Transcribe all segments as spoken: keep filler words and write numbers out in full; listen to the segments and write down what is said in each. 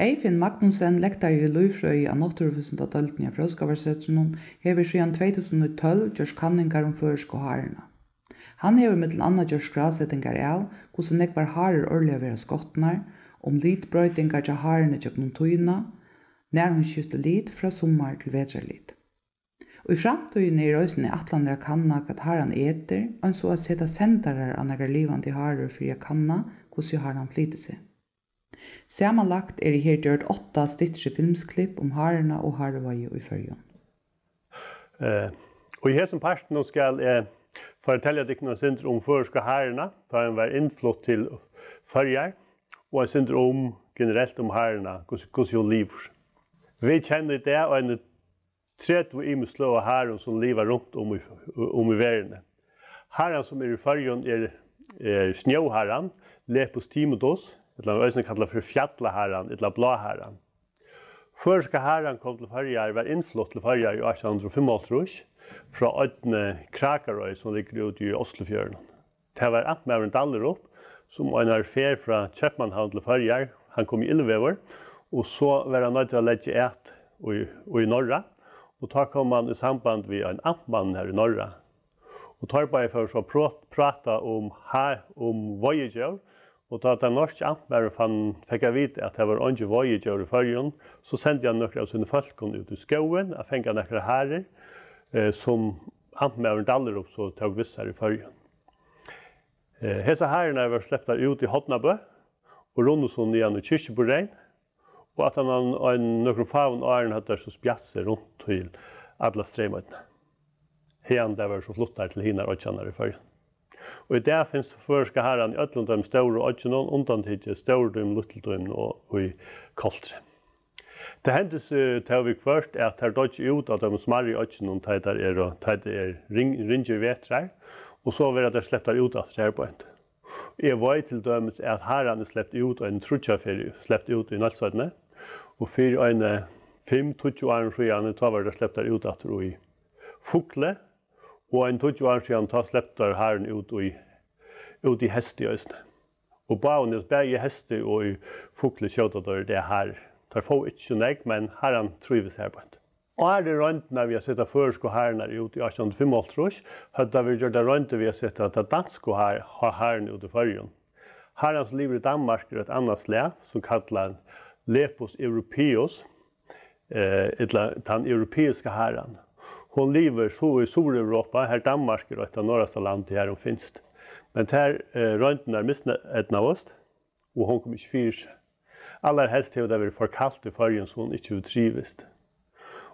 Eyfinn Magnussen, lektari í lívfrøði á Náttúruvísindadeildini á Fróðskaparsetrinum, hevur síðan tvey túsund og tólv gjørt kanningar um føroysku haruna. Hann hevur millum annað gjørt skrásetingar av, hvussu nógvar harur árliga verða skotnar, um litbroytingar hjá haruni gjøgnum tíðina, nær hon skiftir lit frá summar til vetrarlit. Í framtíðini er eisini ætlanir at kanna, hvat haran etur, eins og at seta sendarar á nakrar livandi harur fyri at kanna, hvussu haran flytur seg. Samanlagt eru her gjørd átta styttri filmsklipp um haruna og haruveiðu í Føroyum. Eh, og í hesum partinum skal eg fortelja tykkum eitt sindur um føroysku haruna, tá hon var innflutt til Føroyar, og eitt sindur um, generelt um haruna, hvussu, hvussu hon livir. Vit kenna í dag eini tretivu ymisk sløg av harum, sum liva runt um í, um í verðini. Haran, sum er í Føroyum, er, er snjóharan, Lepus timidus, ella eisini kallað fyri fjallaharan ella bláharan. Føroyska haran kom til Føroyar, var innflutt til Føroyar í átjan hundrað og fimmoghálvtrýss frá oynni Krakarøy, sum liggur úti í Oslofjørðinum. Tað var amtmaðurin Dallrup, sum einari ferð frá Keypmannahavn til Føroyar, hann kom í illveður, og so var hann noyddur at leggja at í, í Norra, og tá kom hann í samband við ein amtmann har í Norra. Og teir báðir fóru so at prát-, práta um ha-, um veiðidjór, og tá tann norski amtmaðurin fann, fekk at vita, at tað vóru eingi veiðidjór í Føroyum, so sendi hann nøkur av sínum fólkum út í skógin at fanga nakrar harur, eh, sum amtmaðurin Dallrup so tók við sær í Føroyum. Eh, hesar harurnar vóru sleptar út í Hornabø og runnu so niðan í Kirkjubøreyn, og aftan á ein, nøkrum fáum árum høvdu tær so spjatt seg runt til alla Streymoynna. Haðani tær vóru so fluttar til hinar oyggjarnar í Føroyum. Og í dag finst føroyska haran í øllum teimum stóru oyggjunum, undantikið Stórudýnum, Lítlu Dímun og í Koltri. Tað hendir seg tó viðhvørt, at tær doyggja út á teimum smærri oyggjunum, tá ið tað eru, tá ið tað er ring-, ringir vetrar, og so verða tær sleptar út aftur har beint. Eg veit til dømis, at haran er slept út eini tríggjar ferðir, slept út í Nólsoynni, og fyri eini fimm, tíggju árum síðani, tá var tað sleptar út aftur í Fugloy, og eini tíggju árum síðani, tá sleptu teir haruna út í, út í Hesti eisini. Og báðini, bæði í Hesti og í Fugloy, skjóta teir í dag harur. Teir fáa ikki so nógv, men haran trívist har beint. Áðrenn royndirnar við at seta føroysku harurnar út í átjan hundrað og fimmoghálvtrýss, høvdu tað verið gjørdar royndir við at seta ta dansku har-, ha-, haruna út í Føroyum. Haran, sum livir í Danmark, er eitt annað slag, sum kallast Lepus europaeus, eh, ella tann europeiska haran. Hon livir so í Suðureuropa, har Danmark er eitt av norðasta landi, har hon finst. Men tær, eh, royndirnar miseydnaðust, og hon kom ikki fyri seg. Allarhelst hevur tað verið for kalt í Føroyum, so hon ikki hevur trivist.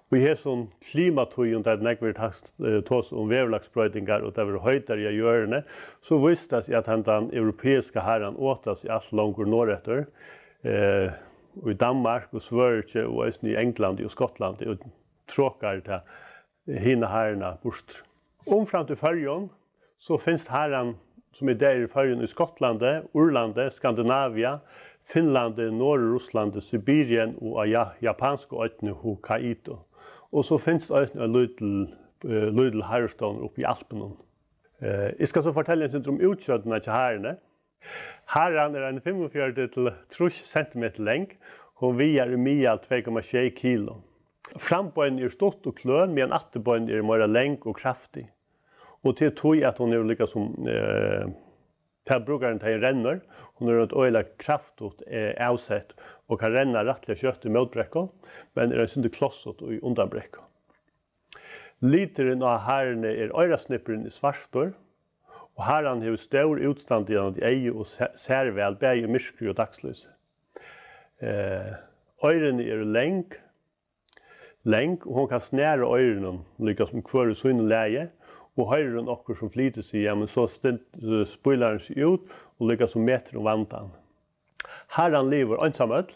Og í hesum klimatíðum, tá ið nógv verður taks-, eh, tosað um veðurlagsbroytingar og tað verður heitari á jørðini, so vísir tað seg, at handan europeiska haran otar seg alt longur norðureftir, eh, í Danmark og Svøríki og eisini í Onglandi og Skotlandi og trokar ta hina haruna burtur. Umframt í Føroyum, so finst haran, sum í dag er í Føroyum, í Skotlandi, Írlandi, Skandinavia, Finnlandi, Norðurrusslandi, Sibirien og á ja-, japansku oynni Hokkaido. Og so finst eisini ein lítil, eh, lítil harustovnur uppi í Alpunum. Eh, eg skal so fortelja eitt sindur um útkjøtuna hjá haruni. Haran er ein fimmogfjøruti til trýss sentimetur long. Hon vigar í miðal tvey komma sjey kilo. Frambeinini eru stutt og kløn, meðan afturbeinini eru meira long og kraftig. Og tað er tí, at hon hevur líka sum, eh, tað brúkarin, tá hon rennur, hon hevur eitt øgiliga kraftigt, eh, avsett og kann renna rættiliga skjótt í mótbrekku, men er eitt sindur klossugt í undanbrekku. Liturin á haruni er, oyrasnippurin er svartur, og haran hevur stór útstandandi eygu og sær, sær væl bæði í myrkri og dagslýsi. Eh, oyruni eru long, long, og hon kann snara oyrunum líka sum hvør í sínum lagi, og hoyrir hon okkurt sum flytur seg, ja, men so stend-, spílar hon seg út og líka sum metur um vandan. Haran livir einsamøll,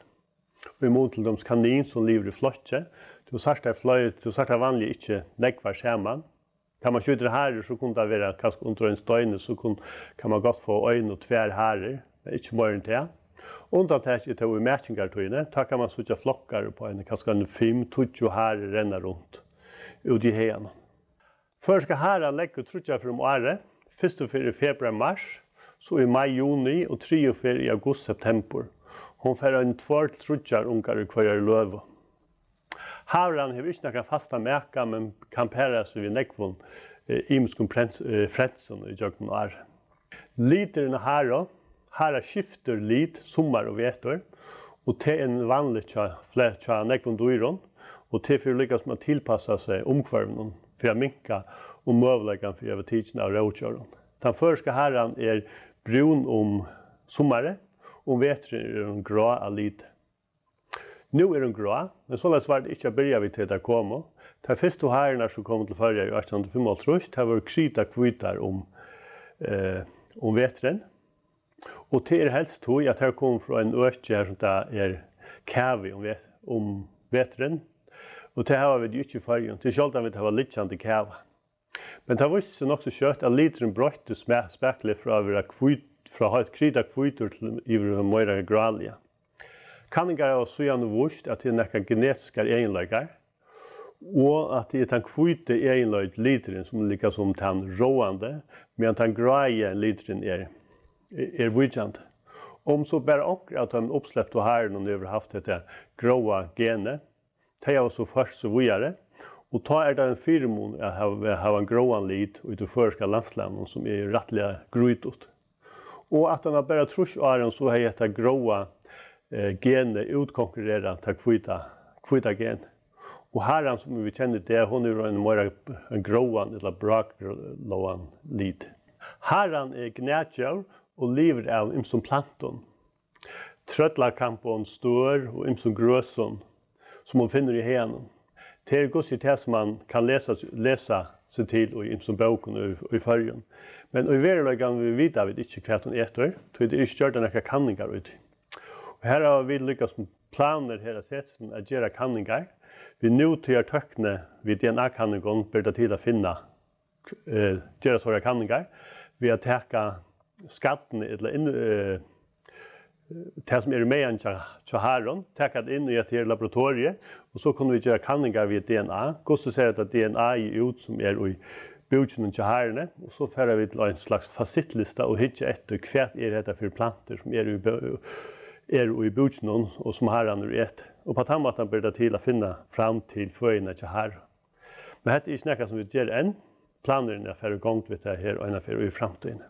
í mun til dømis kanin, sum livir í flokki. Tú sært tær flei-, tú sært tær vanliga ikki nógvar saman. Tá man skjýtur harur, so kunnu tær vera kanska undir einum steini, so kunnu, kann man gott fáa ein og tvær harur, men ikki meira enn tað. Undantak er tó í makingartíðini, tá kann man síggja flokkar upp á eini, kanska eini fimm, tíggju harur renna runt úti í haganum. Føroyska haran leggur tríggjar ferðir um árið, fyrstu ferð í februar, mars, so í mai, juni og triðju ferð í august, septembur. Hon fær ein tveir til tríggjar ungar í hvørjari løgu. Haran hevur ikki nakran fastan maka, men kann para seg við nógvum, eh, ymiskum prens-, eh, frensum í gjøgnum ár. Liturin á haru. Hara skiftir lit summar og vetur, og tað er vanligt hjá fle-, hjá nógvum dýrum, og tað fer líka sum at tilpassa seg umhvørvinum fyri at minka um møguleikan fyri at verða tikin av rovdjórum. Tann føroyska haran er brún um summarið, um veturin er hon grá at liti. Nú er hon grá, men soleiðis var tað ikki at byrja við, tá tær komu. Tær fyrstu harurnar, sum komu til Føroya í átjan hundrað og fimmoghálvtrýss, tær vóru krita hvítar um, eh, um veturin. Og tað er helst tí, at tær komu frá einum øki, har sum tað er kavi um vet-, um veturin. Og tað hava vit jú ikki í Føroyum. Tað er sjáldan, vit hava liggjandi kava. Men tað vísti seg nokk so skjótt, at liturin broyttist sma-, spakuliga frá at vera hvít, frá heilt krita hvítur til yvir í meira gráliga. Kanningar hava síðani víst, at tað er nakrar genetiskar eginleikar, og at tað er tann hvíti eginleiki, liturin, sum er líka sum tann ráðandi, meðan tann grái liturin er, er víkjandi. Um so bara onkur av teimum uppsleptu harunum hevur havt hetta gráa genið, tey hava so ført seg víðari, og tá er tað ein fyrimunur at hava, hava ein gráan lit í tí føroyska landslagnum, sum er rættiliga grýtut. Og aftan á bara trýss árum, so hevði hetta gráa, eh, genið útkonkurrerað tað hvíta, hvíta genið. Og haran, sum vit kenna í dag, hon hevur ein meira, ein gráan ella brágráan lit. Haran er gnatdjór og livir av ymsum plantum, trøllakambum, stør og ymsum grøsum, sum hon finnur í haganum. Tað er hvussu tað, sum mann kann lesa, lesa seg til í ymsum bókum í, í Føroyum. Men í veruleikanum, vit vita vit ikki, hvat hon etur, tí tað er ikki gjørdar nakrar kanningar í tí. Og her hava vit líka sum planir her á Setrinum at gera kanningar. Við nútíðar tøkni, við D N A-kanningum, ber tað til at finna, eh, gera sovorðnar kanningar við at taka skarnið ella inn, eh, tað, sum er í maganum hjá, hjá harum, taka tað inn í hetta her laboratoriið, og so kunnu vit gera kanningar við D N A. Hvussu sær hetta D N A ið út, sum er í búkinum hjá haruni? Og so fara vit til ein slags fasillitlista og hyggja eftir, hvat er hetta fyri plantur, sum eru í bú-, eru í búkinum, og sum hararnir eta. Og á tann mátan ber tað til at finna fram til føðina hjá harum. Men hetta er ikki nakað, sum vit gera enn. Planurin er at fara í gongd við tað her eina ferð í framtíðini.